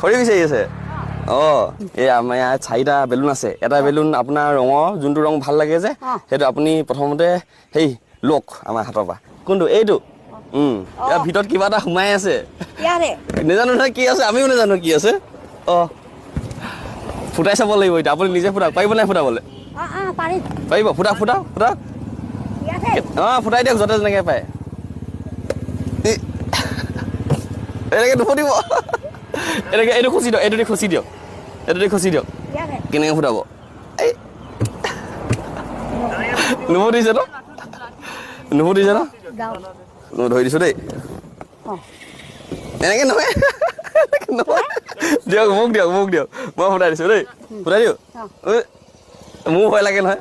খৰি বিচাৰি আছে। অঁ, এই আমাৰ ইয়াত চাৰিটা বেলুন আছে। এটা বেলুন আপোনাৰ ৰঙৰ যোনটো ৰং ভাল লাগে যে, সেইটো আপুনি প্ৰথমতে সেই লওক আমাৰ হাতৰ পৰা। কোনটো? এইটো। ইয়াৰ ভিতৰত কিবা এটা সোমাই আছে। ইয়াৰে। নাজানো নহয় কি আছে, আমিও নাজানো কি আছে। অঁ, ফুটাই চাব লাগিব এতিয়া। আপুনি নিজে ফুটাওক, পাৰিব নাই ফুটাবলৈ? অঁ অঁ পাৰিম। পাৰিব? ফুটাওক, ফুটাওক, ফুটাওক। ইয়াতে। অঁ, ফুটাই দিয়ক য'তে যেনেকৈ পায়। এনেকৈ নুফুটিব, এনেকৈ এইটো খুচি দিয়ক, এইটো দি খুচি দিয়ক, এইটো দি খুচি দিয়ক। ইয়াতে। কেনেকৈ ফুটাব? এই নুফুটিছে ন? নুফুটিছে ন? যাওঁ। মই ধৰি দিছোঁ দেই। অঁ। এনেকৈ নহয়, এনেকৈ নহয়। দিয়ক মোক, দিয়ক মোক, দিয়ক, মই ফুটাই দিছোঁ দেই। ফুটাই দিওঁ। অঁ। মোৰ ভয় লাগে নহয়।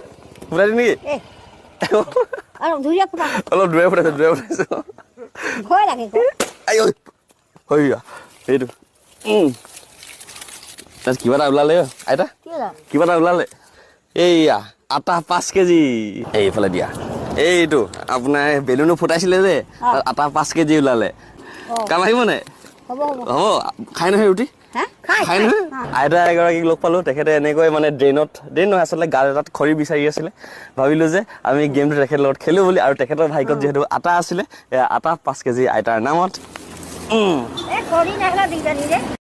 ফুটাই দিম নেকি? এই অলপ দূৰে ফুটা। অলপ দূৰে ফুটাইছোঁ, দূৰে ফুটাইছোঁ। ভয় লাগে আকৌ। আই ঐ, হৈ এইটো। তাৰপিছত কিবা এটা ওলালে। অ' আইতা। কি ওলাল? কিবা এটা ওলালে। এইয়া আটা 5 কেজি। এইফালে দিয়া। এইটো আপোনাৰ বেলুনো ফুটাইছিলে যে, তাত আটা 5 কেজি ওলালে। কাম আহিব নাই? হ'ব, হ'ব। হ'ব। খাই নহয় ৰুটি? হা, খাই। খাই নহয়? আইতা এগৰাকীক লগ পালোঁ। তেখেতে এনেকৈ মানে ড্ৰেইনত, ড্ৰেইন নহয় আচলতে, গাঁত এটাত খৰি বিচাৰি আছিলে। ভাবিলোঁ যে আমি গেমটো তেখেতৰ লগত খেলোঁ বুলি। আৰু তেখেতৰ ভাগ্যত যিহেতু আটা আছিলে, এয়া আটা 5 কেজি আইতাৰ নামত। এই খৰি নহ'লে দিগদাৰি যে।